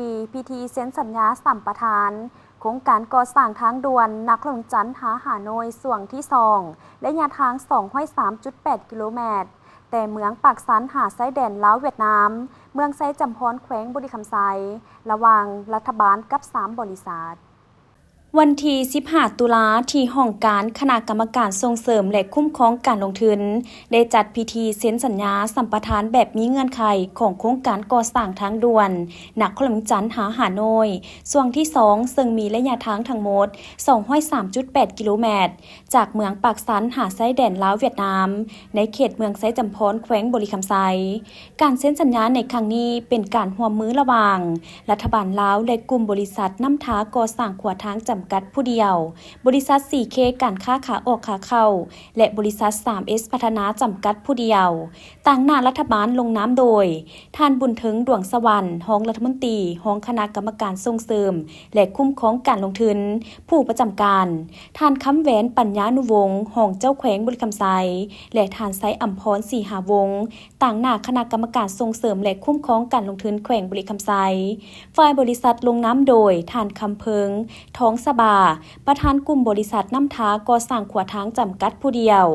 ທີ່ພິທີເຊັນສັນຍາສຳປະທານໂຄງການກໍ່ສ້າງທາງດ່ວນນະຄອນຫຼວງວຽງຈັນຫາຮ່າໂນ້ຍ ຊ່ວງທີສອງ ໄລຍະທາງສອງຮ້ອຍສາມຈຸດແປດກິໂລແມັດ ແຕ່ເມືອງປາກຊັນຫາຊາຍແດນລາວຫວຽດນາມ, ເມືອງໄຊຈຳພອນ ແຂວງບໍລິຄຳໄຊ ລະຫວ່າງລັດຖະບານກັບສາມບໍລິສັດ. ວັນທີສິບຫ້າຕຸລາ ທີ່ຫ້ອງການຄະນະກຳມະການສົ່ງເສີມ ແລະ ຄຸ້ມຄອງການລົງທຶນ ໄດ້ຈັດພິທີເຊັນສັນຍາສຳປະທານແບບມີເງື່ອນໄຂຂອງໂຄງການກໍ່ສ້າງທາງດ່ວນນະຄອນຫຼວງວຽງຈັນຫາຮ່າໂນ້ຍ ຊ່ວງທີສອງ ເຊິ່ງມີໄລຍະທາງທັງໝົດສອງຮ້ອຍສາມຈຸດແປດກິໂລແມັດ ຈາກເມືອງປາກຊັນຫາຊາຍແດນລາວຫວຽດນາມ ໃນເຂດເມືອງໄຊຈຳພອນ ແຂວງບໍລິຄຳໄຊ. ການເຊັນສັນຍາໃນຄັ້ງນີ້ເປັນການຮ່ວມມືລະຫວ່າງລັດຖະບານລາວ ແລະ ກຸ່ມບໍລິສັດນ້ຳທາກໍ່ສ້າງຂົວທາງຈຳກັດຜູ້ດຽວ, ບໍລິສັດ ຊີເຄ ການຄ້າຂາອອກຂາເຂົ້າ ແລະ ບໍລິສັດ ສາມເອສ ພັດທະນາຈຳກັດຜູ້ດຽວ. ຕາງໜ້າລັດຖະບານລົງນາມໂດຍ ທ່ານ ບຸນເທິງ ດວງສະຫວັນ ຮອງລັດຖະມົນຕີ ຮອງຄະນະກຳມະການສົ່ງເສີມ ແລະ ຄຸ້ມຄອງການລົງທຶນ ຜູ້ປະຈຳການ, ທ່ານ ຄຳແຫວນ ປັນຍານຸວົງ ຮອງເຈົ້າແຂວງບໍລິຄຳໄຊ ແລະ ທ່ານ ໄຊອຳພອນ ສີຫາວົງ ຕາງໜ້າຄະນະກຳມະການສົ່ງເສີມ ແລະ ຄຸ້ມຄອງການລົງທຶນແຂວງບໍລິຄຳໄຊ. ຝ່າຍບໍລິສັດລົງນາມໂດຍ ທ່ານ ຄຳເພີງ ທອງສະບາ ປະທານກຸ່ມບໍລິສັດນ້ຳທາກໍ່ສ້າງຂົວທາງຈຳກັດຜູ້ດຽວ,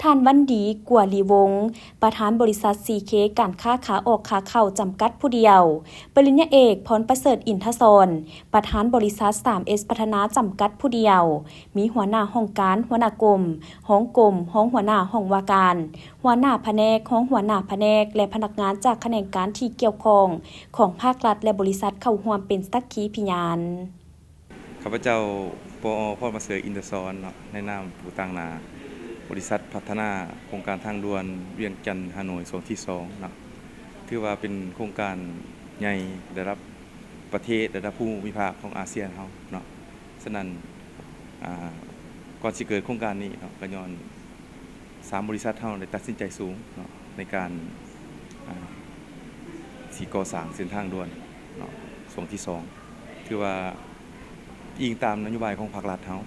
ທ່ານ ວັນດີ ກົວລີວົງ ປະທານບໍລິສັດ ຊີເຄ ການຄ້າຂາອອກຂາເຂົ້າຈຳກັດຜູ້ດຽວ, ປະລິນຍາເອກ ພອນປະເສີດ ອິນທະສອນ ປະທານບໍລິສັດ ສາມເອສ ພັດທະນາຈຳກັດຜູ້ດຽວ, ມີຫົວໜ້າຫ້ອງການ, ຫົວໜ້າກົມ, ຮອງກົມ, ຮອງຫົວໜ້າຫ້ອງວ່າການ, ຫົວໜ້າພະແນກ, ຮອງຫົວໜ້າພະແນກ ແລະ ພະນັກງານຈາກຂະແໜງການທີ່ກ່ຽວຂ້ອງຂອງພາກລັດ ແລະ ບໍລິສັດເຂົ້າຮ່ວມເປັນສັກຂີພະຍານ. ຂ້າພະເຈົ້າ ປອ ພອນປະເສີດ ອິນທະສອນເນາະ ໃນນາມຜູ້ຕາງໜ້າບໍລິສັດພັດທະນາໂຄງການທາງດ່ວນວຽງຈັນ-ຮ່າໂນ້ຍ ຊ່ວງທີສອງເນາະ, ຖືວ່າເປັນໂຄງການໃຫຍ່ລະດັບປະເທດ ລະດັບພູມິພາກຂອງອາຊຽນເຮົາເນາະ. ສະນັ້ນ ອາ ກ່ອນຊິເກີດໂຄງການນີ້ເນາະ ກໍຍ້ອນສາມບໍລິສັດເຮົາໄດ້ຕັດສິນໃຈສູງເນາະ ໃນການ ອາ ຊິກໍ່ສ້າງເສັ້ນທາງດ່ວນເນາະ ຊ່ວງທີສອງ ຖືວ່າອີງຕາມນະໂຍບາຍຂອງພາກລັດເຮົາ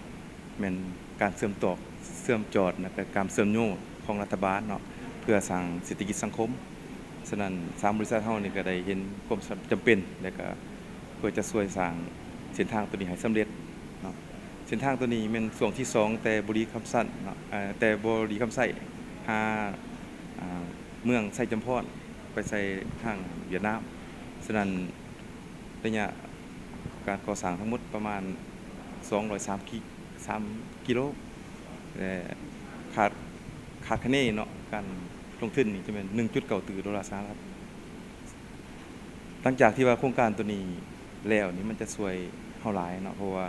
ແມ່ນການເຊື່ອມຕອກ ເຊື່ອມຈອດ ແລະ ກະການເຊື່ອມໂຍງຂອງລັດຖະບານເນາະ ເພື່ອສ້າງເສດຖະກິດສັງຄົມ. ສະນັ້ນ ສາມບໍລິສັດເຮົານີ້ກໍໄດ້ເຫັນຄວາມຈຳເປັນ ແລະ ກໍເພື່ອຈະຊ່ວຍສ້າງເສັ້ນທາງໂຕນີ້ໃຫ້ສຳເລັດເນາະ. ເສັ້ນທາງໂຕນີ້ແມ່ນຊ່ວງທີສອງ ແຕ່ບໍລິຄຳໄຊເນາະ ເອີ ແຕ່ບໍລິຄຳໄຊຫາ ອາ ເມືອງໄຊຈຳພອນ ໄປໃສ່ທາງຫວຽດນາມ. ສະນັ້ນ ໄລຍະການກໍ່ສ້າງທັງໝົດປະມານສອງຮ້ອຍສາມກິ ສາມກິໂລ ແລະ ຄາດ ຄາດຄະເນເນາະ ການລົງທຶນນີ້ຈະແມ່ນໜຶ່ງຈຸດເກົ້າຕື້ໂດລາສະຫະລັດ. ຫຼັງຈາກທີ່ວ່າໂຄງການໂຕນີ້ແລ້ວນີ້ ມັນຈະຊ່ວຍເຮົາຫຼາຍເນາະ ເພາະວ່າ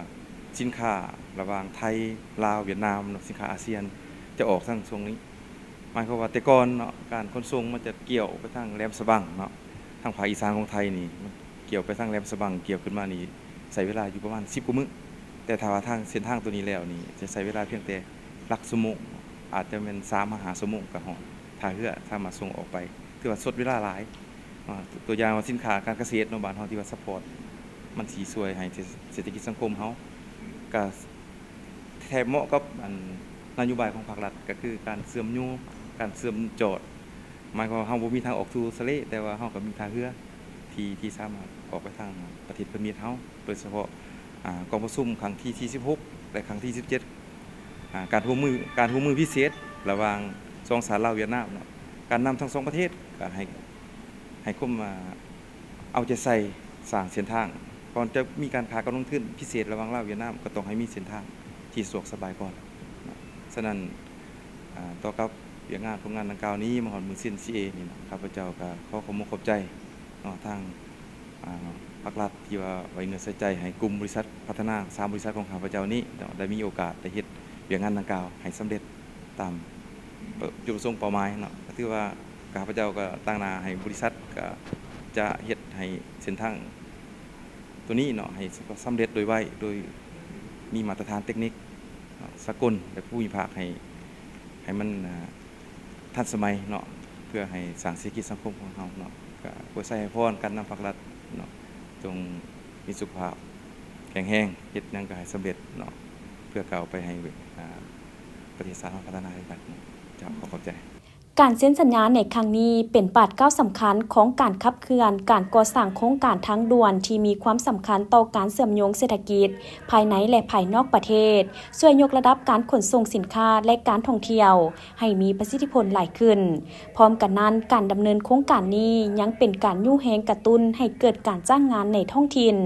ສິນຄ້າລະຫວ່າງໄທ ລາວ ຫວຽດນາມເນາະ ສິນຄ້າອາຊຽນຈະອອກທາງຊ່ວງນີ້. ໝາຍຄວາມວ່າແຕ່ກ່ອນເນາະ ການຂົນສົ່ງມັນຈະກ່ຽວໄປທາງແຫຼມສະບັງເນາະ ທາງພາກອີສານຂອງໄທນີ້ ມັນກ່ຽວໄປທາງແຫຼມສະບັງ ກ່ຽວຂຶ້ນມານີ້ ໃຊ້ເວລາຢູ່ປະມານສິບກວ່າມື້, ແຕ່ຖ້າວ່າທາງເສັ້ນທາງໂຕນີ້ແລ້ວນີ້ ຈະໃຊ້ເວລາພຽງແຕ່ຫຼັກຊົ່ວໂມງ ອາດຈະແມ່ນສາມຫາຫ້າຊົ່ວໂມງກໍຮອດທ່າເຮືອ ສາມາດສົ່ງອອກໄປ ຖືວ່າຊົດເວລາຫຼາຍ. ອາ ຕົວຢ່າງວ່າສິນຄ້າການກະເສດເນາະ ບ້ານເຮົາທີ່ວ່າຊັບພອດ ມັນຊິຊ່ວຍໃຫ້ເສດ ເສດຖະກິດສັງຄົມເຮົາ ກະແທບເໝາະກັບ ອັນ ນະໂຍບາຍຂອງພາກລັດ ກະຄືການເຊື່ອມໂຍງ ການເຊື່ອມຈອດ. ໝາຍຄວາມວ່າເຮົາບໍ່ມີທາງອອກສູ່ທະເລ ແຕ່ວ່າເຮົາກໍມີທ່າເຮືອທີ່ ທີ່ສາມາດອອກໄປທາງປະເທດເພື່ອນມິດເຮົາ ໂດຍສະເພາະ ອາ ກອງປະຊຸມຄັ້ງທີສີ່ສິບຫົກ ແລະ ຄັ້ງທີສິບເຈັດ ອາ ການຮ່ວມມື ການຮ່ວມມືພິເສດລະຫວ່າງສອງຊາດລາວຫວຽດນາມເນາະ ການນຳທັງສອງປະເທດກໍໃຫ້ ໃຫ້ຄວາມ ອາ ເອົາໃຈໃສ່ສ້າງເສັ້ນທາງ. ກ່ອນຈະມີການຄ້າການລົງທຶນພິເສດລະຫວ່າງລາວຫວຽດນາມ ກໍຕ້ອງໃຫ້ມີເສັ້ນທາງທີ່ສະດວກສະບາຍກ່ອນເນາະ. ສະນັ້ນ ອາ ຕໍ່ກັບວຽກງານຜົນງານດັ່ງກ່າວນີ້ ມາຮອດມື້ເຊັນ ຊີເອ ນີ້ນະ ຂ້າພະເຈົ້າກໍຂໍຂອບອົກຂອບໃຈເນາະ ທາງ ອາ ພາກລັດທີ່ວ່າໄວ້ເນື້ອໃສ່ໃຈໃຫ້ກຸ່ມບໍລິສັດພັດທະນາສາມບໍລິສັດຂອງຂ້າພະເຈົ້ານີ້ເນາະ ໄດ້ມີໂອກາດໄດ້ເຮັດວຽກງານດັ່ງກ່າວໃຫ້ສຳເລັດຕາມ ເອີ ຈຸດປະສົງເປົ້າໝາຍເນາະ. ກໍຖືວ່າຂ້າພະເຈົ້າກໍຕາງໜ້າໃຫ້ບໍລິສັດ ກໍຈະເຮັດໃຫ້ເສັ້ນທາງໂຕນີ້ເນາະ ໃຫ້ສຳເລັດໂດຍໄວ ໂດຍມີມາດຕະຖານເຕັກນິກເນາະ ສາກົນ ແລະ ພູມິພາກ ໃຫ້ ໃຫ້ມັນ ອາ ທັນສະໄໝເນາະ ເພື່ອໃຫ້ສ້າງເສດຖະກິດສັງຄົມຂອງເຮົາເນາະ. ກໍອວຍໄຊໃຫ້ພອນການນຳພາກລັດເນາະ ຈົ່ງມີສຸຂະພາບແຂງແຮງ ເຮັດຫຍັງກໍໃຫ້ສຳເລັດເນາະ ເພື່ອກ້າວໄປໃຫ້ ອາ ປະເທດຊາດເຮົາພັດທະນາຄືກັນເນາະ. ເຈົ້າ ຂໍຂອບໃຈ. ການເຊັນສັນຍາໃນຄັ້ງນີ້ເປັນບາດກ້າວສຳຄັນຂອງການຂັບເຄື່ອນການກໍ່ສ້າງໂຄງການທາງດ່ວນທີ່ມີຄວາມສຳຄັນຕໍ່ການເຊື່ອມໂຍງເສດຖະກິດພາຍໃນ ແລະ ພາຍນອກປະເທດ, ຊ່ວຍຍົກລະດັບການຂົນສົ່ງສິນຄ້າ ແລະ ການທ່ອງທ່ຽວໃຫ້ມີປະສິດທິຜົນຫຼາຍຂຶ້ນ. ພ້ອມກັນນັ້ນ, ການດຳເນີນໂຄງການນີ້ຍັງເປັນການຍູ້ແຮງກະຕຸ້ນໃຫ້ເກີດການຈ້າງງານໃນທ້ອງຖິ່ນ,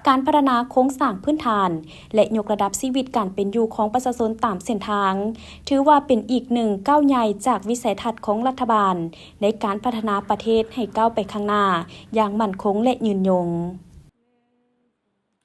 ການພັດທະນາໂຄງສ້າງພື້ນຖານ ແລະ ຍົກລະດັບຊີວິດການເປັນຢູ່ຂອງປະຊາຊົນຕາມເສັ້ນທາງ, ຖືວ່າເປັນອີກໜຶ່ງກ້າວໃຫຍ່ຈາກວິໄສທັດຂອງລັດຖະບານ ໃນການພັດທະນາປະເທດໃຫ້ກ້າວໄປຂ້າງໜ້າຢ່າງໝັ້ນຄົງ ແລະ ຍືນຍົງ.